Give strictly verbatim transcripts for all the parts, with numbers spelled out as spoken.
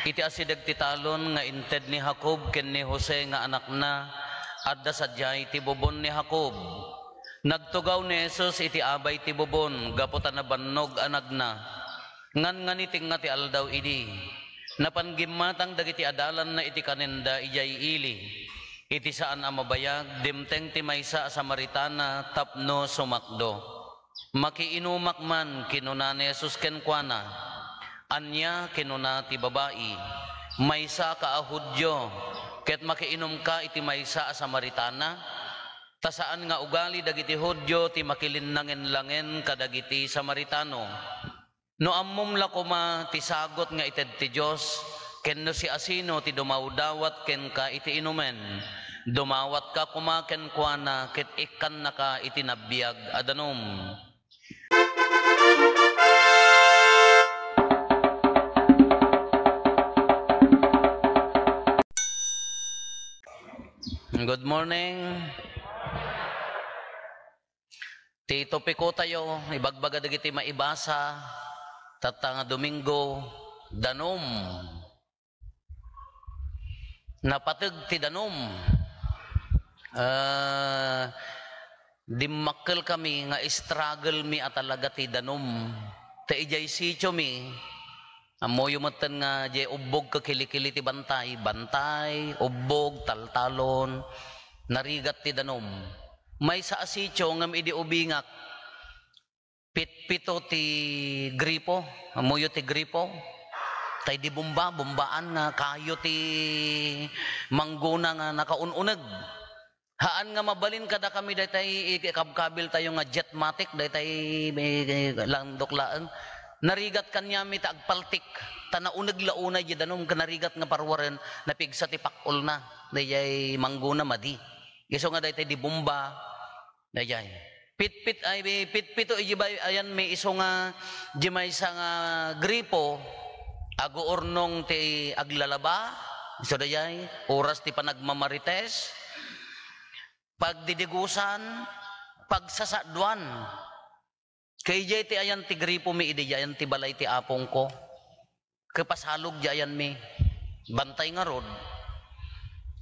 Iti asideg ti talon nga inted ni Jacob ken ni Jose nga anakna, adda sadiay ti bubon ni Jacob. Nagtugaw ni Jesus iti abay ti bubon gapu ta nabannog a nagna. Ngan-nganitengnga ti aldaw idi. Napan gimmatang dagiti adalanna iti kanenda idiay ili. Iti saan a mabayag, dimteng ti maysa a Samaritana tapno sumakdo. "Makiinumak man," kinuna ni Jesus kenkuana. "Ania?" kinuna ti babai. "Maysaka a Judio, ket makiinumka iti maysa a Samaritana? Ta saan nga ugali dagiti Judio ti makilinnangenlangen kadagiti Samaritano. No ammom la koma ti sagut nga ited ti Dios, ken no siasino ti dumawdawat kenka iti inumen, dumawatka koma kenkuana ket ikkannaka iti nabiag a danum." Good morning. Ti topiko tayo, ibagbaga dagiti maibasa, tatta nga Domingo, danum. Napateg ti danum. Ah, dimmakkel kami nga struggle mi a talaga ti danum. Ta idiay sitio mi, ammoyo metten nga diay ubbog ket kilikili ti bantay, bantay, ubbog, taltalon, narigat ti danum. Maysa a sitio ngem idi ubingak, pitpito ti gripo. Ammoyo ti gripo? Tay di bomba, bombaan nga kayo ti manggona nga nakaun-uneg. Haan nga mabalin kadakami daytay ikabkabil tayo nga Jetmatic, daytay, eh, landok laeng. Narigat kaniami ta agpaltik, ta nauneg la unay di danum, ken narigat nga paruaren, napigsa ti pakulna, dayjay manggona madi. Isu nga daytay di bomba, dayjay. Pitpit-, ay, pitpito iti bay-, ayanmi isu nga di maysa nga gripo, aguurnong ti aglalaba, isu dayjay, oras ti panagmamarites, pagdidigusan, pagsasaduan. Ket idiay ti ayan ti gripomi idi diay ayan ti balay ti apongko. Ket pasalog diay ayanmi. Bantay ngarud.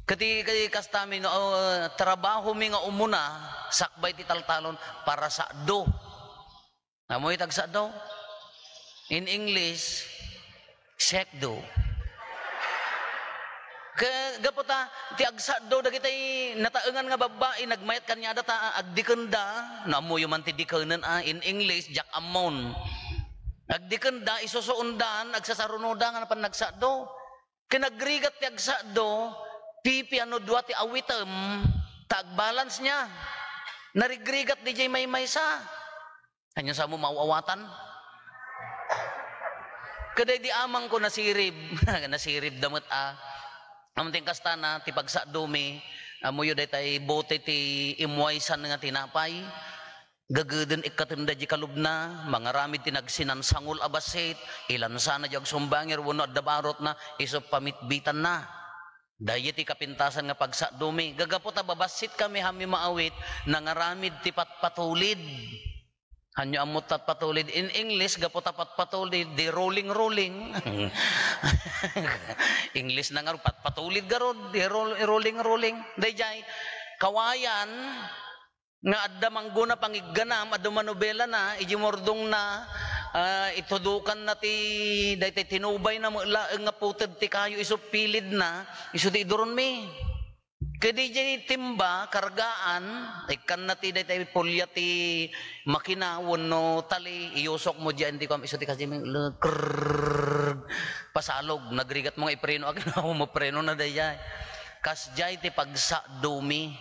Ket ti, ket kastami nga, uh, trabahomi nga umuna, sakbay ti taltalon, para sakdo. Ammoyo ti agsakdo? In English, sekdo. Ke-, gapu ta, ti agsakdo dagiti nataengan nga babbai, nagmayat kaniada ta agdikenda, no, ammoyo man ti dikenen, a, in English, jack ammon. Agdikenda, isusuondan, agsasarunoda nga napan nagsakdo. Ken nagrigat ti agsakdo, pipiano dua ti awitem, ta agbalance nia. Narigrigat diay maymaysa. Ania samo maaw-awatan? Ket daydi amangko nasirib. Nasirib da met a. Ammom ti kastana, ti pagsakdomi, ammoyo daytay bote ti imwaysan nga tinapay. Gageden ikkatenda di kalubna, mangaramid ti nagsinansangol a bassit, ilansana di agsumbangir wenno adda barotna, isu pamitbitanna. Daydi ti kapintasan nga pagsakdomi. Gagapu ta babassit kami, haanmi maawit, nangaramid ti patpatulid. Hanyo ammot patpatulid. In English, gapu ta patpatulid, di rolling-rolling. English na ngarud, patpatulid garud, di roll-, rolling-rolling. Dayjay, kawayan, nga adda manggona pangigganam, adda manubelana, iji murdongna, ah, itudokanna ti, daytay tinubayna met laeng nga puted ti kayo isu pilidna, isu ti iduronmi. Ket idiay timba, kargaan, ikkanna ti daytay pulia ti makina wenno tali, iyusokmo diay, indi kuam, isu ti kasi, krrrr, pasalog, nagrigatmo nga ipreno, akin, maprenona dayjay. Kasdiay ti pagsakdomi.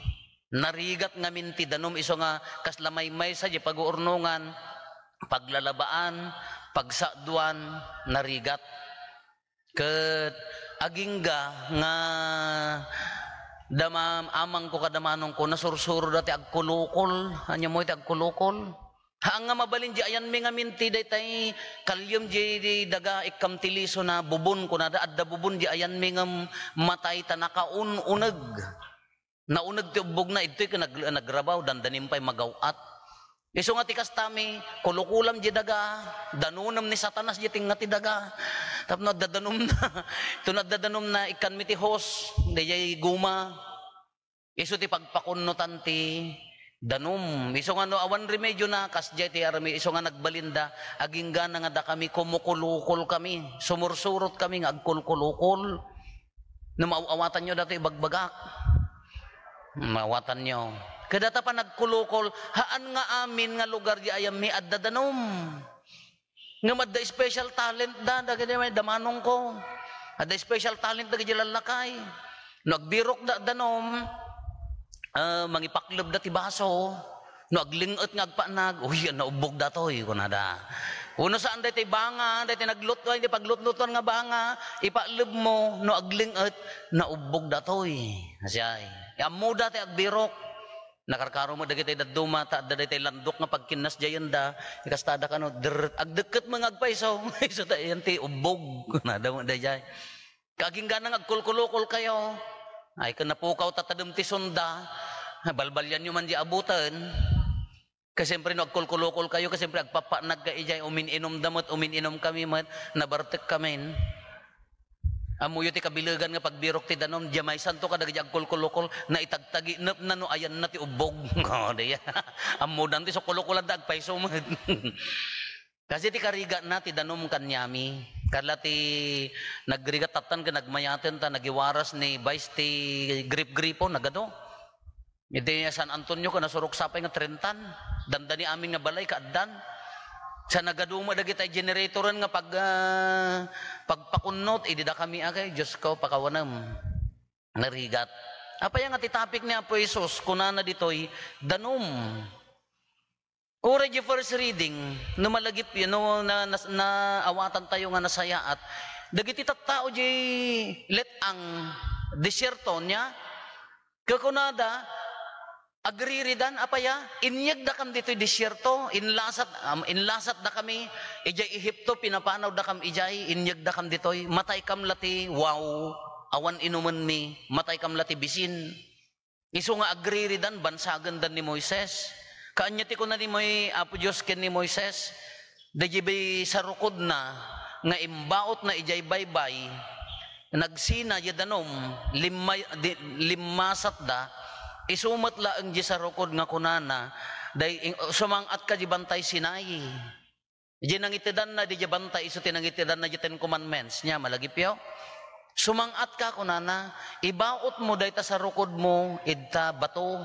Narigat ngamin ti danum, isu nga kasla maymaysa diay paguurnongan, paglalabaan, pagsakdoan, narigat. Ket agingga nga dama-, amangko kada manongko, nasursuroda ti agkulokol. Ania mo iti agkulokol? Haan nga mabalin di ayanmi ngamin ti daytay kaliom di daga ikkam ti lisona, bubon, kunada, adda bubon di ayanmi ngem matay ta nakaun-uneg. Nauneg ti ubbogna, idtoy ket nag-, nagrabaw, dandanin pay magaw-at. Isu nga ti kastami, kulukulam di daga, danunem ni Satanas di tinga ti daga. Tapno adda danumna, ito na adda danumna, ikkanmi ti hose, dayjay guma. Isu ti pagpakunnotan ti danum. Isu nga no awan remedio na, kasdiay ti arami, isu nga nagbalinda, aginggana nga dakami, kumukulukol kami, sumursurot kami nga agkulkulukol. No maaw-awatanyo datoy ibagbagak. Maawatanyo. Kadata pa nagkulukol, haan nga amin nga lugar di ayammi adda danum. Ngem adda special talent da, dagiti may damanong ko. Adda special talent dagiti lallakay. No agbirok da danum, ah, mangipakleb da ti baso. No agling-et nga agpanag, "Uy, naubbog datoy," kunada. Uno saan daytoy banga, daytoy naglut-, ay, di paglutlutuan nga banga, ipakleb mo, no agling-et, naubbog datoy. Siya, eh. Ammo datoy agbirok. Nakarkaro met dagiti dadduma, ta adda daytoy landok nga pagkinnasdiayenda, ikastada kano, drrrt, agdekket mo nga agpayso, isu ta iyan ti ubbog, kunada mo dayjay. Kaginggana nga agkulkulukol kayo, ay, ken napukaw ta tadem ti sunda, balbalianyo man di abuten. Kasi siyempre, no agkulkulukol kayo, kasi siyempre, agpappanag ka ijay, umin-inom da met, umin-inom kami met, nabartek kamin. Ammoyo ti kabilegan nga pagbirok ti danum, diay maysanto kadagiti agkulkulukol, naitagtaginepna no ayanna ti ubbog. Oh, diya. Ammodan ti sukulukolanda agpayso met. Kasi ti karigatna ti danum kaniami. Kasla ti nagrigat tattan ken nagmayaten ta nagiwaras ni Vice ti grip-gripo, nagado. Iti San Antonio ken Surok sapay nga trenta. Dandani amin nga balay kaaddan. Sa nagadu met dagiti generatoren nga pag, ah, pagpakunnot, idi dakami a kay, Diyos ko, pakawanem. Narigat. Apay nga ti topic ni Apo Jesus, kunana ditoy, danum. Uray di first reading, no malagip, no na, na, naawatan tayo nga nasayaat, dagiti tattao di let-ang desierto niya, kakunada, agriridan, apaya, inyegdakam ditoy desierto, inlasat, um, inlasatdakami, idiay Ehipto, pinapanawdakam idiay, inyegdakam ditoy, mataykam la ti, wow, awan inumenmi, mataykam la ti bisin. Isu nga agriridan, bansagendan ni Moises. Kaanya ti kuna ni Moy-, Apo Dios ken ni Moises, daydi bay sarukodna nga imbaotna idiay baybay, nagsina diay danum, limmay-, di-, limmasatda, isu met laeng di sarukod nga kunana, day-, ing-, sumang-atka di bantay Sinai. Idiay nangitedanna, diay bantay, isu ti nangitedanna, diay Ten Commandments niya, malagipyo. Sumang-atka, kunana, ibaotmo dayta sarukodmo, idta bato.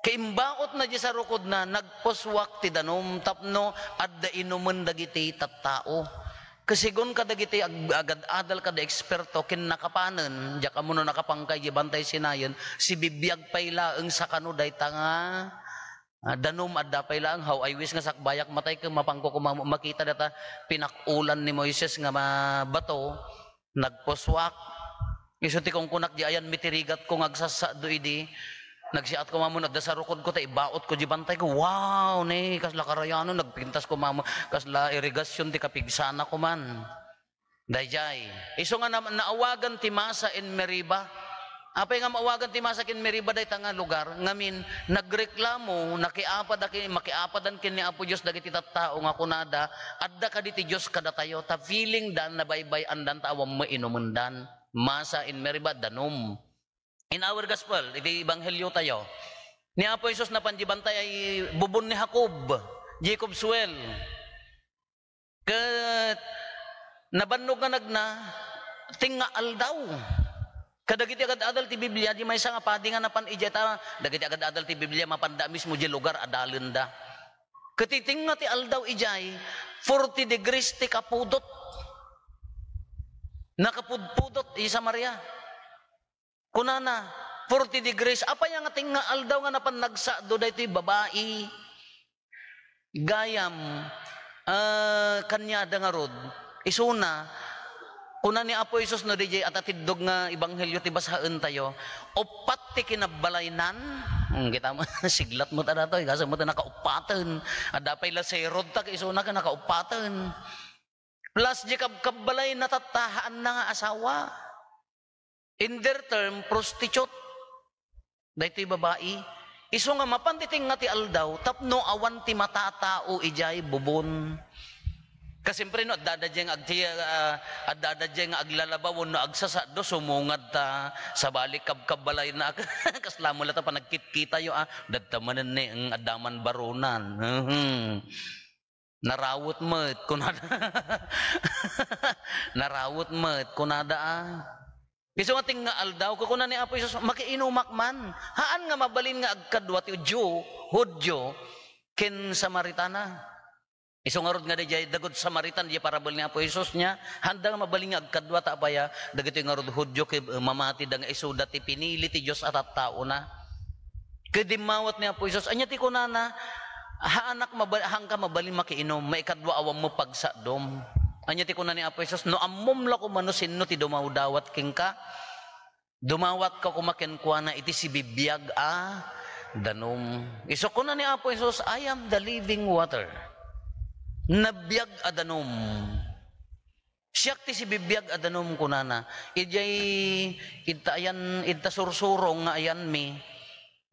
Kaimbaotna diay sarukodna, nagpuswak ti danum, tapno adda inumen dagiti tattao. Kasigon kadagiti ag-, agad-adal kada eksperto, ken nakapanen, diak ammo no nakapangkay diay bantay Sinayen, sibibiag pay laeng sakano dayta nga Ah, danum, adda pay laeng, how I wish nga sakbayak matay ken mapanko koma makita data pinakulan ni Moises nga ma-, bato, nagpuswak. Isu ti kunkunak, di ayan mitirigatko nga agsassado idi. Nagsiat koma mo, adda sarukodko, ta ibaotko di bantayko. Wow, ne, kasla karayanon, nagpintas koma mo, kasla irigasyon ti kapigsana koman. Daydiay. Isu nga na-, naawagan ti Masa in Meriba. Apay nga maawagan ti Masa ken Meriba dayta nga lugar? Ngamin, nagreklamo, nakiapada ken, makiapadan ken ni Apo Dios dagiti tattao nga kunada, "Adda kadi ti Dios kadatayo?" Ta feeling dan, nabaybay-andan, ta awan met inumendan. Masa in Meriba, danum. In our gospel, iti ebanghelio tayo, ni Apo Jesus napan di bantay ay bubon ni Jacob, Jacob's well. Ket nabannog nga nagna, tengnga aldaw. Kadagiti agad-adal ti Biblia, di maysa nga padi nga napan idiay ta, dagiti agad-adal ti Biblia, mapanda mismo di lugar, adalenda. Ket ti tengnga ti aldaw idiay, forty degrees ti kapudot. Nakapudpudot, i Samaria. Kunana, forty degrees. Apay nga tengnga aldaw nga napan nagsado daytoy babai? Gayam, ah, kaniada ngarud, isuna, kuna ni Apo Jesus no, diay at-atiddog nga ebanghelio ti basaen tayo, uppat ti kinabbalaynan. Hmm, kita mo, siglat mo ta datoy, kaso mo ta nakauppaten. Adda pay la serod ta, isuna ka nakauppaten. Plus, di kab-, kabbalay na tatta, haanna nga asawa. In their term, prostitute. Daytoy babai. Isu nga mapan ti tengnga ti aldaw tapno awan ti matatao idiay bubon. Ket siempre no addada diay nga agti-, ah, addada diay nga aglalaba wenno agsasado, sumungad ta sabali kabkabbalayna. Kasla met la ta panagkitkitayo, ah, dadta manen ni, mm, adda man barunan. Mhm. Narawet met, kunada. Narawet met, kunada, ah. Isu nga tengnga aldaw, kuna ni Apo Jesus, "Makiinumak man." Haan nga mabalin nga agkadua ti Judio, Judio, ken Samaritana. Isu ngarud nga diay, dagud Samaritan, diay parabel ni Apo Jesus niya, haanda nga mabalin nga agkadua ta apaya, dagitoy ngarud Judio, ket, eh, mamatida nga isuda ti pinili ti Dios a tattaona. Ket dimmawat ni Apo Jesus, ania ti kunana, "Haanak maba-, haanka mabalin makiinum, maikadua awan met pagsadom." Ania ti kuna ni Apo Jesus, "No ammom la koma no sinno ti dumawdawat kenka, dumawatka koma kenkuana iti sibibiag a danum." Isu kuna ni Apo Jesus, "I am the living water." Nabiag a danum. "Siak ti sibibiag a danum," kunana. Idiay, idta ayan, idta sursurong nga ayanmi,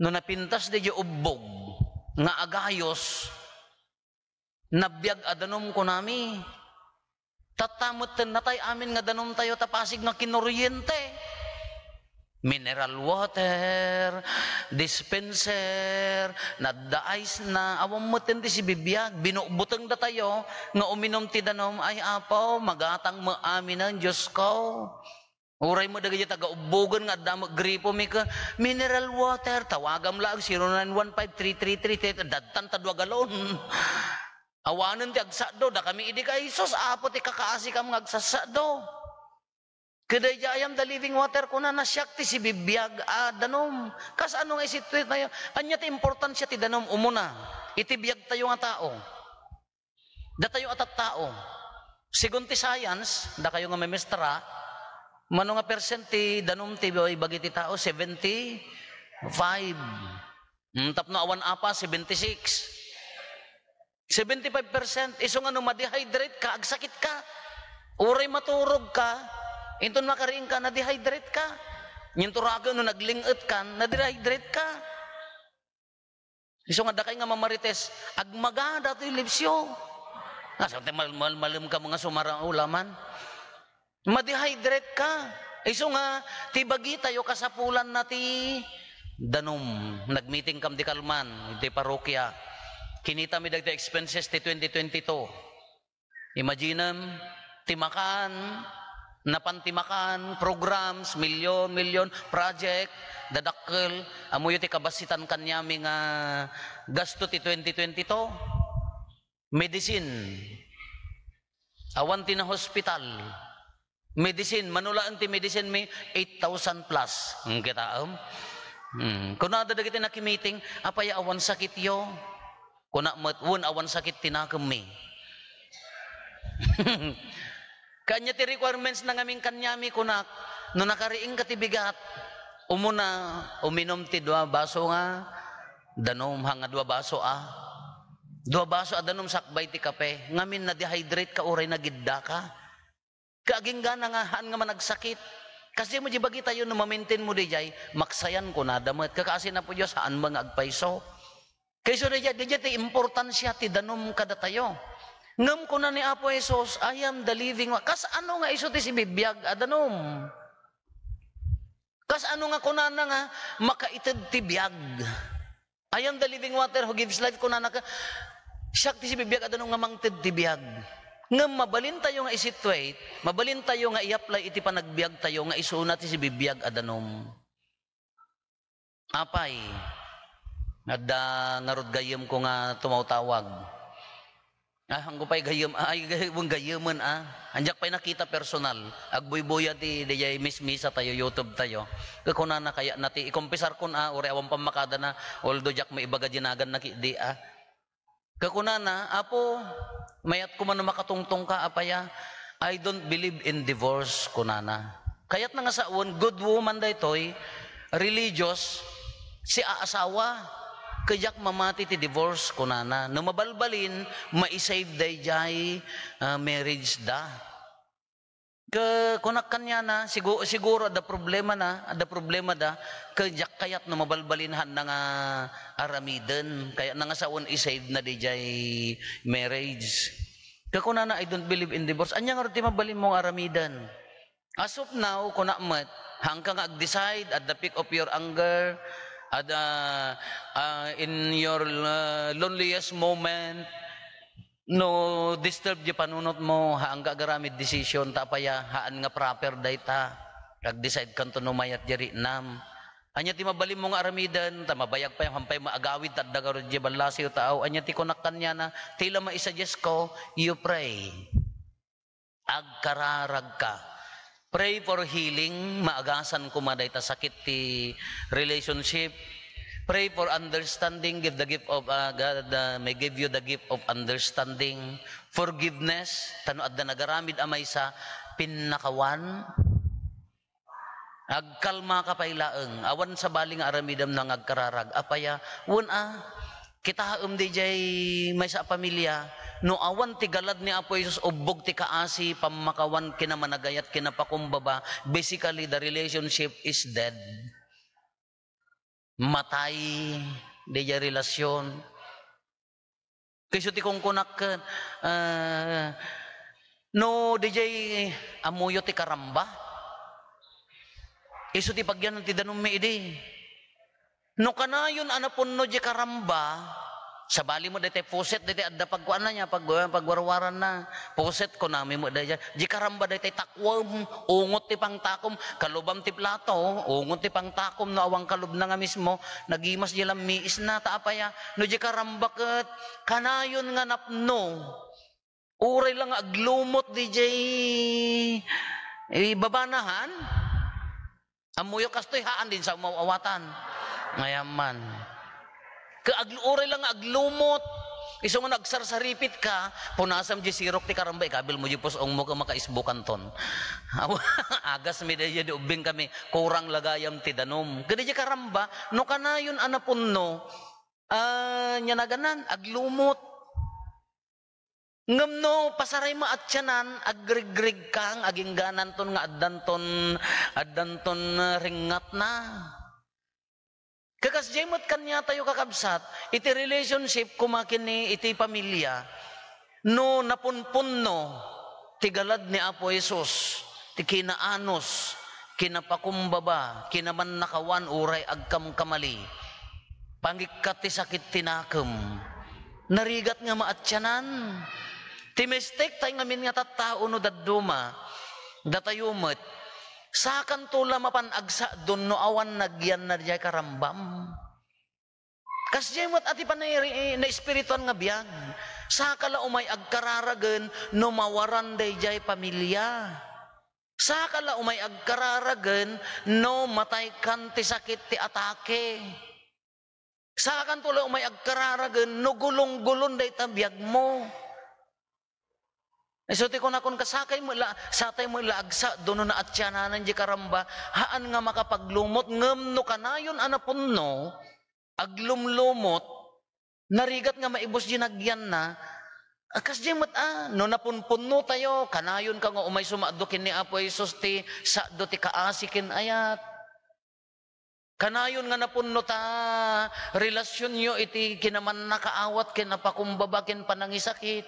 no napintas diay ubbog nga agayos, nabiag a danum, kunami. Tatta metten natay amin nga danumtayo ta Pasig nga kinoriente. Mineral water, dispenser, nadda ice na, awan metten ti sibibiag. Binutbuteng datayo nga uminum ti danum, "Ay, Apo, magatang met aminen, Diosko." Uray met dagiti taga-ubbogen nga adda met gripo mi ket, "Mineral water, tawagam laeng zero nine one five three three three three," dadtan ta dua galon. Awanen ti agsado, dakami idi ka, "Jesus, Apo, ti kakaasikam nga agsasado." Ket daydiay, "I am the living water," kunana, "siak ti sibibiag a danum." Kasano nga isitwetayo? Ania ti importansia ti danum? Umuna, iti biagtayo nga tao. Datayo a tattao. Segun ti science, dakayo nga mamestra, mano nga percent ti danum ti ibagi ti tao? Seventy-five. Hmm, tapno awan apa, seventy-six. Seventy-five percent. Isu nga no ma-dehydrate ka, agsakit ka. Uray maturog ka, inton makariing ka, na-dehydrate ka. Ngem turagen no nagling-et ka, na-dehydrate ka. Isu nga dakay nga mamarites, agmagada ti lips yo. Asa ti mal-, mal-, malem ka mga sumara ulaman? Ma-dehydrate ka. Isu nga, ti bagitayo kasapulan na ti danum. Nagmeeting kam di kalman, di parokya. Kinita mi dagiti expenses ti twenty twenty-two. Imaginem, ti makan, napan ti makan, programs, milyon, milyon, project, dadakkel, ammoyo ti kabassitan kaniami nga gasto ti twenty twenty-two. Medicine. Awan ti na-hospital. Medicine, mano laeng ti medicine mi, eight thousand plus. Hmm, kitaem? Hmm. Kunada dagiti nakimiting, "Apay awan sakityo?" Kuna met, "Wen, awan sakit ti nakemmi." Kanya ti requirements na ngamin kanyami, kunak, "No nakariingka ti bigat, umuna, uminum ti dua baso nga danum, ha nga dua baso a, dua baso a danum sakbay ti kape. Ngamin na-dehydrate ka, uray nagidda ka." Ket aginggana nga haan nga managsakit. Kas diay met di bagitayo no ma-maintain mo daydiay, maksayan kunada met. Kakaasi na po Dios, haan mo nga agpayso. Kayso daydiay, daydiay ti importansia ti danum kadatayo. Ngem kuna ni Apo Jesus, "I am the living wa-," Kas ano nga isu ti sibibiag a danum? Kas ano nga kunana nga makaited ti biag? "I am the living water who gives life," kunana ka, "Siak ti sibibiag a danum nga mangted ti biag." Ngem mabalintayo nga i-situate, mabalintayo nga i-apply iti panagbiagtayo nga isuna ti sibibiag a danum. Apay, adda ngarud gayyemko nga tumawtawag. Ah, anggo pay gayyem, ay, gay-, wen gayyemen, ah. Diak pay nakita personal. Agbuybuya ti, diay mismisa tayo, YouTube tayo. Kakunana kaya na ti, ikumpisar kun, ah, uray awan pammakadana, although diak maibaga di nagan na ki-, di, ah. Kakunana, "Apo, mayat ko man no makatungtong ka, apaya, I don't believe in divorce," kunana. Kayat na nga sawen, good woman daytoy, religious, si aasawa, "Ket diak mamati ti divorce," kunana. No mabalbalin, maisave daydiay, ah, marriage da. Ke-, kunak kaniana, sigu-, siguro adda problemana, adda problemada, ke diak kayat no mabalbalin haanna nga aramiden, kayatna nga sawen i-save na diay marriage. Ke kunana, "I don't believe in divorce." Ania ngarud ti mabalinmo nga aramiden? As of now, kunak met, haanka nga ag-decide at the peak of your anger, at, ah, ah, in your, ah, loneliest moment, no disturb diay panunotmo, haanka agaramid decision, ta apay a, haan nga proper dayta. Ag-decide kanto no mayat diay riknam. Ania ti mabalinmo nga aramiden, ta mabayag pay, haan pay maagawid, ta adda ngarud diay ballasiw, ta aw, ania ti kunak kaniana, ti la maisuggest ko, you pray. Agkararagka. Pray for healing, maagasan koma dayta sakit ti relationship. Pray for understanding, give the gift of, ah, God, ah, may give you the gift of understanding. Forgiveness, ta no adda nagaramid a maysa, pinnakawan. Agkalmaka pay laeng, awan sabali nga aramidem no nga agkararag. Apay a, wen a, kitaem diay maysa a pamilia, no awan ti galad ni Apo Jesus, ubbog ti kaasi, pammakawan, kinamanagayat, kinapakumbaba, basically, the relationship is dead. Matay diay relasyon. Kayso ti kunkunak ket, ah, no diay ammoyo ti karamba, isu ti pagyanan ti danummi idi. No kanayon a napunno diay karamba, sabali met daytay puset, daytay adda pagkuanna nia, pag-, pagwarwaranna. Puset, kunami met daydiay. Diay karamba daytay takuem, ungot ti pangtakom, kalubam ti plato, ungot ti pangtakom, no awan kalubna nga mismo, nagimas diay lammiisna, ta apay a, no diay karamba ket, kanayon nga napno, uray la nga aglumot diay, eh, babana, haan? Ammoyo kastoy, haan, di sa umaw-awatan. Ngayaman. Ke aglu-, uray la nga aglumot. Isu nga no agsarsaripitka, punasam diay sirok ti karamba, ikabilmo diay pus-ongmo ket makaisbukanton. Aw, agasmi daydiay, di ubbingkami, kurang la gayam ti danum. Ket diay karamba, no kanayon a napunno, ah, ania naganan, aglumot. Ngem no pasaraymo a atianan, agrigrigka nga aginggananton nga addanton, addanton, ah, ringngatna. Kakasdiay met kaniatayo, kakabsat, iti relationship koma ken iti pamilia, no napunpunno ti galad ni Apo Jesus, ti kinaanus, kinapakumbaba, kinamannakawan, uray agkamkamali, pangikkat ti sakit ti nakem, narigat nga maatianan. Ti mistake tay ngamin nga tattao no dadduma, datayo met, sakanto la mapan agsakdon no awan nagyanna diay karambam. Kasdiay met a ti panay-, naespirituan nga biag, saka la umay agkararagen no mawaran daydiay pamilia. Saka la umay agkararagen no mataykan ti sakit ti atake. Sakanto la umay agkararagen no gulonggulon dayta biagmo. Isu ti kunakon, kasakay met la, satay met la agsakdo no naatiananan diay karamba, haan nga makapaglumot, ngem no kanayon a napunno, aglumlumot, narigat nga maibus diay nagyanna, a, kasdiay met a, no napunpunnotayo, kanayonka nga umay sumakdo ken ni Apo Jesus ti sakdo ti kaasi ken ayat. Kanayon nga napunno ta relasionyo iti kinamannakaawat, kinapakumbaba, ken panangisakit.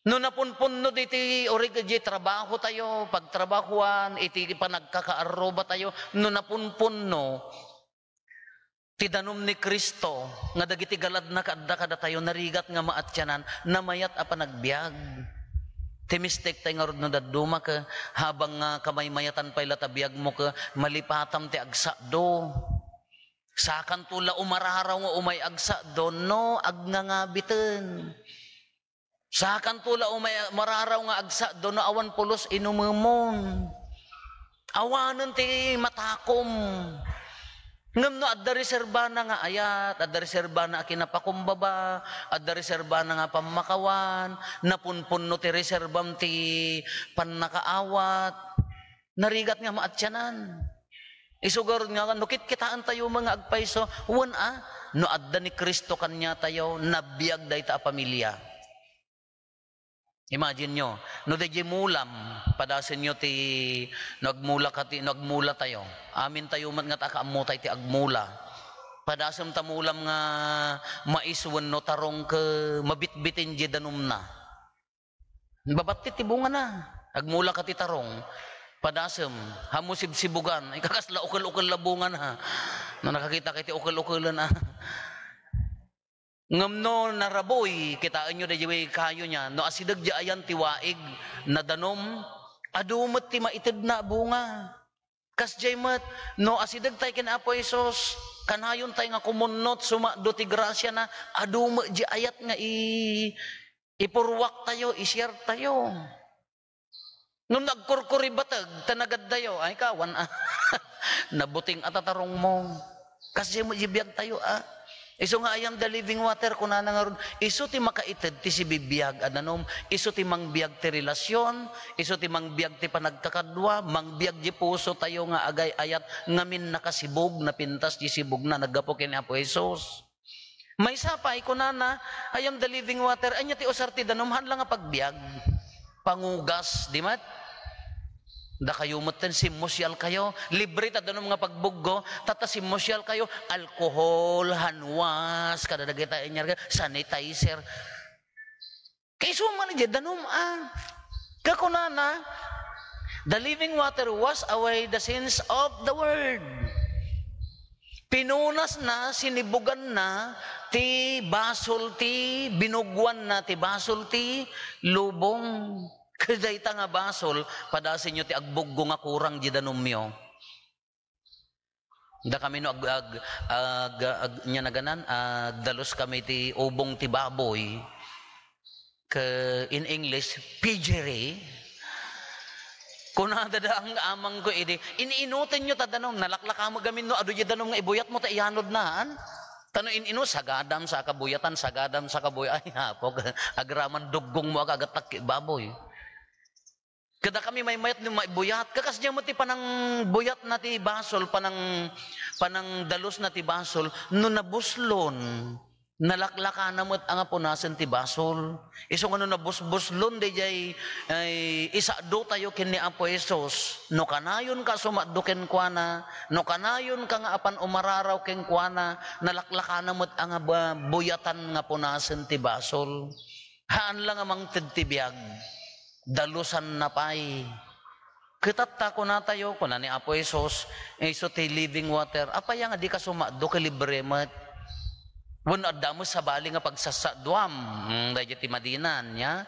No napunpunno diti urig iti trabahotayo, pagtrabahoan, iti panagkakaarrubatayo, no napunpunno ti danum ni Cristo nga dagiti galadna kaadda kadatayo, narigat nga maatianan, namayat a panagbiag. Ti mistake tay ngarud no dadduma ket, habang nga kamaymayatan pay la ta biagmo ket, malipatam ti agsakdo. Sakanto la umararaw nga umay agsakdo no agnangabiten. Sakanto la umay-, mararaw nga agsakdo no awan pulos inumemon. Awanen ti matakom. Ngem no adda reserbana nga ayat, adda reserbana a kinapakumbaba, adda reserbana nga pammakawan, napunpunno ti reserbam ti pannakaawat, narigat nga maatianan. Isu garud nga no kitkitaentayo met nga agpayso, wen a, no adda ni Cristo kaniatayo, nabiag dayta a pamilia. Imagine nyo, no daydiay mulam, padasenyo ti, no agmula ka ti, no agmula tayo. Amin tayo met nga ta kaammo tayo ti agmula. Padasem ta mulam nga mais wenno tarong ket mabitbiten diay danumna. Babattit ti bungana. Agmula ka ti tarong, padasem, hammo sibsibugan, ay, kakasla ukel-ukel la bungana. No nakakita kayo ti ukel-ukelen, a. Ngem no narabuy, kitaenyo daydiay kayo niya, no asideg diay ayan ti waig, nadanom, adu met ti maitedna a bunga. Kasdiay met, no asideg tayo ken Apo Jesus, kanayon tayo nga kumunnot, sumakdo ti grasiana, adu met diay ayat nga i-, ipurruak tayo, i-share tayo. Ngem no agkurkuribateg, ta nagaddayo, ay, kawan, a. Nabuting a tatarongmo. Kasdiay met diay biag tayo, a. Isu nga, "I am the living water," kunana ngarud, isu ti makaited ti sibibiag a danum, isu ti mangbiag ti relasyon, isu ti mangbiag ti panagkakadua, mangbiag diay puso tayo nga agay-ayat ngamin nakasibug, napintas diay sibugna, naggapu ken Apo Jesus. Maysa pay, kunana, "I am the living water." Ania ti usar ti danum? Haan la nga pagbiag. Pangugas, di met? Dakayo metten, simmusial kayo. Libre ta danum nga pagbuggo, tatta simmusial kayo. Alcohol, hand wash, kada dagita inyar, sanitizer. Kaisu man idiay danum, a. Kakunana, "The living water wash away the sins of the world." Pinunasna, sinibuganna ti basol ti, binugoanna ti basol ti lubong. Ket dayta nga basol, padasenyo ti agbuggo nga kurang diay danumyo. Dakami no ag-, ag-, ag-, ag-, nia naganan, agdalus kami ti ubong ti baboy. Ke-, in English, piggery. Kunada da ang amangko idi, "In-inutenyo ta danum, nalaklaka met gamin no adu diay danum nga ibuyatmo ta iyanodnaan." Ta no in-inu, sagadam sa kabuyatan, sagadam sa kabuy-, ay, apok, agraman duggongmo a kagattak baboy. Kada kami maymayat no maibuyat, kakasdiay met ti panangbuyatna ti basol, panang-, panangdalusna ti basol, no nabuslon, nalaklakana met a nga punasen ti basol. Isu nga no nabusbuslon daydiay, ay, isakdo tayo ken ni Apo Jesus, no kanayonka a sumakdo kenkuana, no kanayonka nga apan umararaw kenkuana, nalaklakana met a nga ba-, buyatan nga punasen ti basol. Haan la nga mangted ti biag. Dalusanna pay. Ket tatta, kunatayo, kuna ni Apo Jesus, isu ti living water. Apay a nga dika sumakdo ket libre met? Wenno adda met sabali nga pagsasakduam? Hmm, daydiay ti madinan, ya.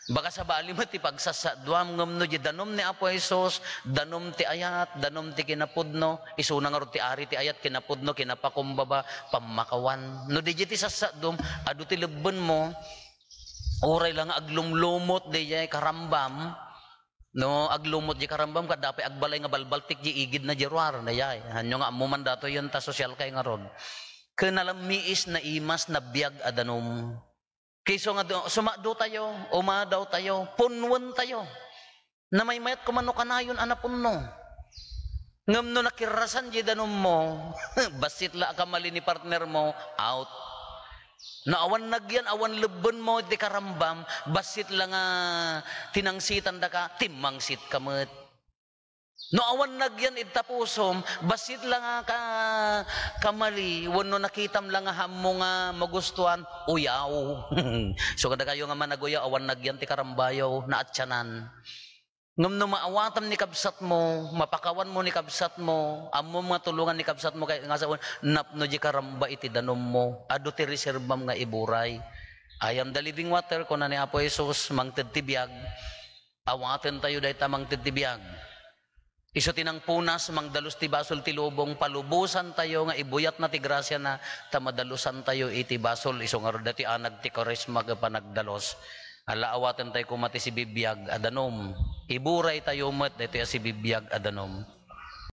Baka sabali met ti pagsasakduam, ngem no diay danum ni Apo Jesus, danum ti ayat, danum ti kinapudno, isuna ngarud ti ari ti ayat, kinapudno, kinapakumbaba, pammakawan. No daydiay ti sasakdum, adu ti lebbenmo, uray la nga aglumlumot daydiay karambam, no, aglumot diay karambam, ket adda pay agbalay nga balbaltik diay igidna diay ruar, daydiay. Hanyo nga ammo man datoyen ta sosyal kay ngarud. Ket nalammiis, naimas, nabiag a danum. Kaisu nga do-, sumakdo tayo, umadaw tayo, punwen tayo. Namaymayat koma no kanayon a napunno. Ngem no nakirrasan diay danummo, bassit la a kamali ni partnermo, out. No awan nagyan, awan lebbenmo iti karambam, bassit la nga tinangsitan daka, timmangsit ka met. No awan nagyan iti pusom, bassit la nga ka-, kamali, wenno nakitam la nga ammo nga magustuhan, uyaw. So, kadakayo nga managuyaw, awan nagyan ti karambayo, naatianan. Ngem no maawatam ni kabsatmo, mapakawanmo ni kabsatmo, ammom nga tulongan ni kabsatmo, kay nga sawen, napno diay karamba iti danummo, adu ti reserbam nga iburay. "I am the living water," kuna ni Apo Jesus, mangted ti biag. Awaten tayo dayta mangted ti biag. Isu ti nangpunas, mangdalus ti basol ti lubong, palubosan tayo nga ibuyatna ti grasiana, ta madalusan tayo iti basol. Isu ngarud daytoy anag ti Kuaresma ken panagdalus. Ala, awaten tayo koma ti sibibiag a danum. Iburay tayo met daytoy a sibibiag a danum.